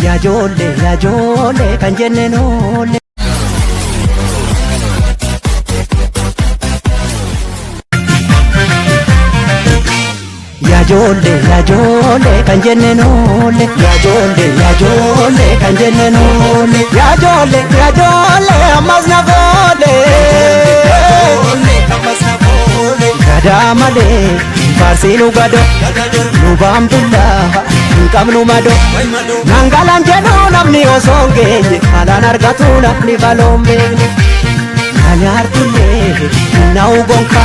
Yaajoollee yaajoollee kan jenneen oolle. Yaajoollee yaajoollee kan jenneen oolle. Yaajoollee yaajoollee kan jenneen oolle. Yaajoollee yaajoollee ammas na foole. Gadaa malee faarsiinu gado nu baambullaa hin qabnu mado. Nangalaan jedhu namni osoo hin geenye halaan argatu namni baloon beekne. Na nyaartullee na'u gonka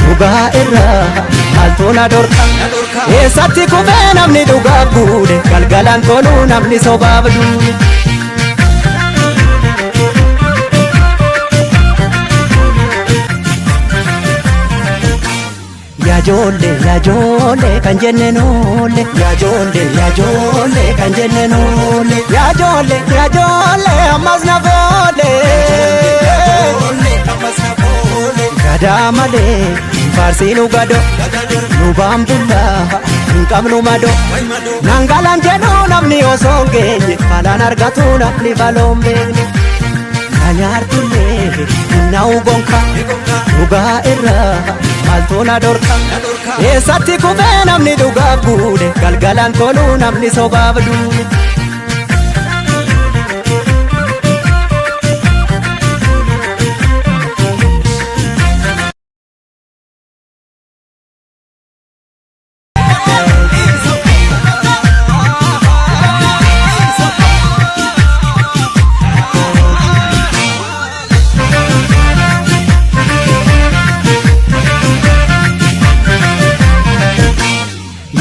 dhugaa irraa maaltu na dhorka. Eessatti kufee namni dhugaaf guule galgalaan toluu namni sobaaf duule. Yaajoollee yaajoollee kan jenneen oolle. Yaajoollee yaajoollee kan jenneen oolle. Yaajoollee yaajoollee ammas na foole. Gadaa malee faarsiinu gado nu baambullaa hin qabnu mado. Nangalaan jedhu namni osoo hin geenye halaan argatu namni baloon beekne. Na nyaartullee na'u gonka dhugaa irraa maaltu na dhorka. Eessatti kufee namni dhugaaf guule galgalaan toluu namni sobaaf duule.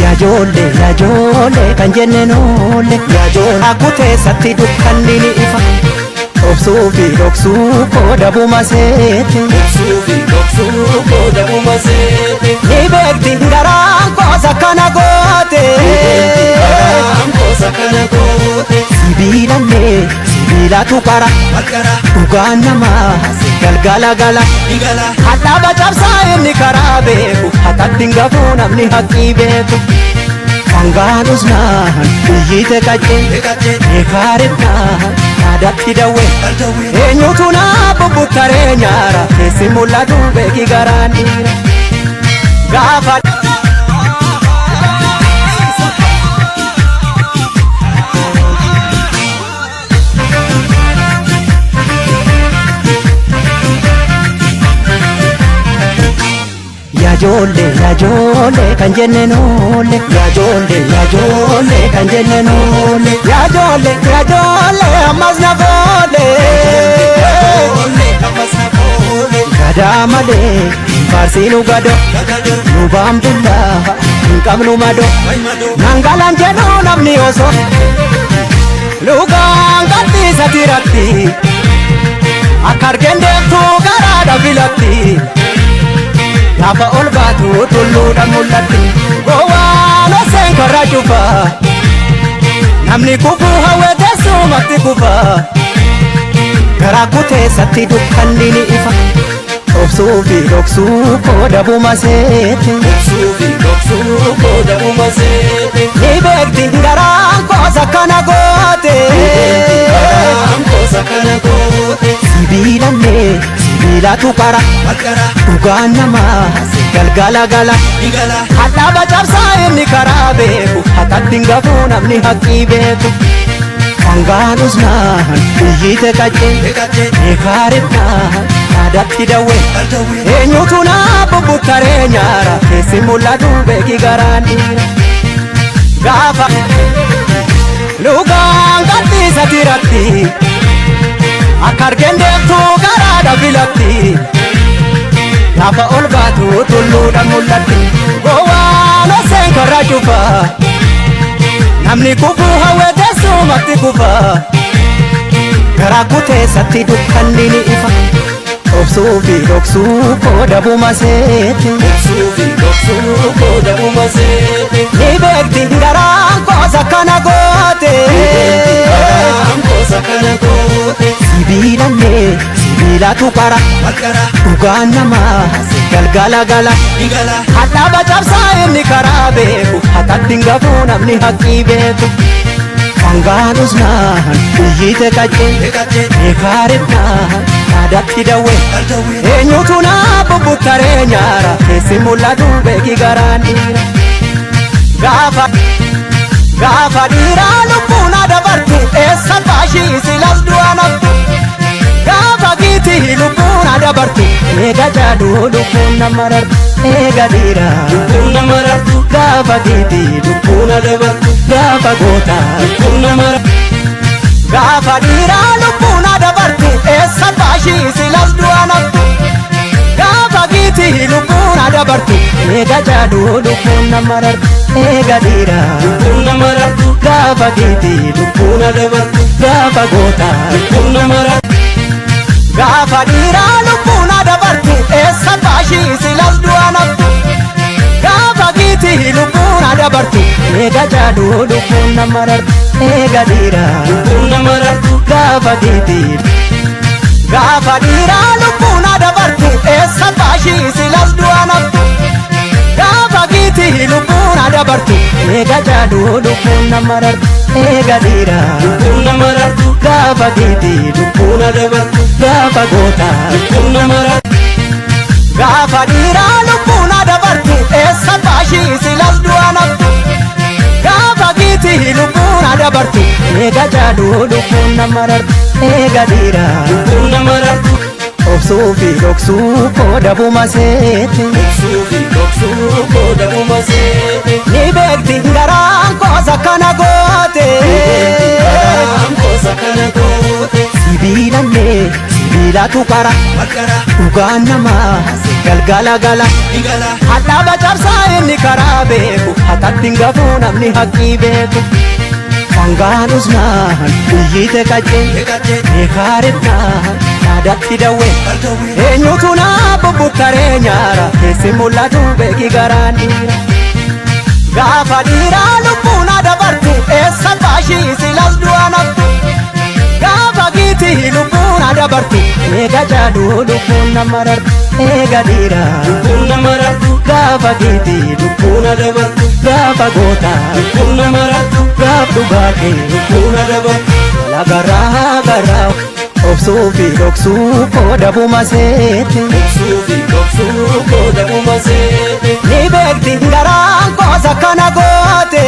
Yaajoollee yaajoollee kan jenneen oolle. Yaajoollee akkuteessatti dukkanni ni ifa. Obsuu fi dhoksuu koo seete. Obsuu fi dhoksuu koo dhabuma seete. Ni beekti garaan koos akkana goote. Garaan koos akkana goote. Sibiilallee sibiilatu qara. Malkara Dhugaan namaa galgala gala. ni gala. Hadhaaba cabsaa inni karaa beeku hatatti hin gafuu namni haqqii beeku. Sangaan usnaan iyyite qaccee Eegalee eekaarinnaan yaadatti dawwe. daldawwee. Eenyutu naa bubbuttaree nyaara keessi mul'atu beeki garaan dhiira. Gaafa Yaajoollee yaajoollee kan jenneen oolle. Yaajoollee yaajoollee kan jenneen oolle. Yaajoollee yaajoollee ammas na foole. Oollee ammas na foole. Gadaa malee faarsiinu gado nu baambullaa hin qabnu mado. Wayi madoo. Nangalaan jedhu namni osoo lugaan qalbiisa tiratti akka argeen deemtu garaadha filatti gaafa ol baatu tulluudha mul'atti gowwaan oseen karra cufa namni kufuu hawwe teessumatti kufa garaa kuteessatti dukkanni ni ifa obsuu fi dhoksuu koo dhabuma seete. Obsuu fi dhoksuu koo dhabuma seete. Ni beekti garaan koos akkana goote. Garaan koos akkana goote. Sibiilallee sibiilatu qara Malkara dhugaan namaa galgala gala. ni gala. Hadhaaba cabsaa inni karaa beeku hatatti hin gafuu namni haqqii beeku. Sangaan usnaan iyyite qaccee Eegalee eekaarinnaan yaadatti dawwe. daldawwee. Eenyutu naa bubbuttaree nyaara keessi mul'atu beeki garaan dhiira. Gaafa lugaan qalbiisa tiratti akka argeen deemtu garaadha filatti gaafa ol baatu tulluudha mul'atti gowwaan oseen karra cufa namni kufuu hawwe teessumatti kufa garaa kuteessatti dukkanni ni ifa. Obsuu fi dhoksuu koo dhabuma seete. Obsuu fi dhoksuu koo dhabuma seete. Ni beekti garaan koos akkana goote. Garaan koos akkana goote. Sibiilallee sibiilatu qara Malkara dhugaan namaa galgala gala. ni gala. Hadhaaba cabsaa inni karaa beeku hatatti hin gafuu namni haqqii beeku. Sangaan usnaan iyyite qaccee beekaarifnaan yaadatti dawwee eenyutu naa bubbuttaree nyaara keessi mul'atu beeki garaan dhiira. Gaafa gaafa dhiiraa lubbuun dabartu eessa baashii silas du'a naftu. Gaafa giitii lubbuun dabartu eega jaaduu lubbuun nama rartu eega dhiiraa. Lubbuun nama rartu. Gaafa giitii Lubbuun dabartu. Gaafa gootaa. Lubbuun nama rartu. Gaafa dhiiraa lubbuun dabartu eessa baashii silas du'a naftu. Gaafa giitii lubbuun dabartu eega jaaduu lubbuun nama rartu eega dhiiraa. Lubbuun nama rartu. Gaafa giitii Lubbuun dabartu. Gaafa gootaa. Lubbuun nama rartu. Gaafa dhiiraa lubbuun dabartu eessa baashii silas du'a naftu. Gaafa giitii lubbuun dabartu eega jaaduu lubbuun nama rartu eega dhiiraa. Lubbuun nama rartu. Gaafa giitii gaafa dhiiraa lubbuun dabartu eessa baashii silas du'a naftu. Gaafa giitii lubbuun dabartu eega jaaduu lubbuun nama rartu eega dhiiraa. Lubbuun nama rartu. Gaafa giitii Lubbuun dabartu. Gaafa gootaa. Lubbuun nama rartu. Gaafa dhiiraa lubbuun dabartu eessa baashii silas du'a naftu. Gaafa giitii lubbuun dabartu eega jaaduu lubbuun nama rartu eega dhiiraa. Lubbuun nama rartu. Obsuu fi dhoksuu qooda seete. Dhoksuu fi dhoksuu qooda seete. Ni beekti garaan koosa kana goote. Garaan koosa kana goote. Sibiilallee sibiilatu qara. Dhugaan namaa galgala gala. Hadhaaba cabsaa inni karaa beeku hatatti hin gafuu namni haqqii beeku. Sangaan usnaan iyyite qaccee beekaarifnaan yaadatti dawwee eenyutu naa bubbuttaree nyaara keessi mul'atu beeki garaan dhiira. Gaafa dhiiraa lubbuun dabartu eessa baashii silas du'a naftu. Gaafa giitii lubbuun dabartu eega jaaduu lubbuun nama rartu eega dhiiraa. Lubbuun nama rartu. Gaafa giitii Lubbuun dabartu. Gaafa gootaa. Lubbuun nama rartu. Gaaf dhugaa kee Lubbuun dabartu. Garaa garaa obsuu fi dhoksuu qooda seete. Dhoksuu fi dhoksuu qooda seete. Ni beekti garaan koosa kana goote.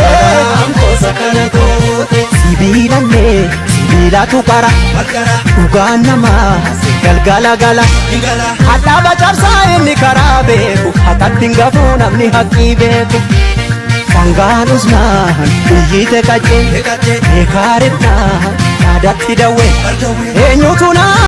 Garaan koosa kana goote. Sibiilallee sibiilatu qara. Dhugaan namaa galgala gala. Hadhaaba cabsaa inni karaa beeku hatatti hin gafuu namni haqqii beeku. Sangaan usnaan iyyite qaccee beekaarifnaan yaadatti dawwee eenyutu naa.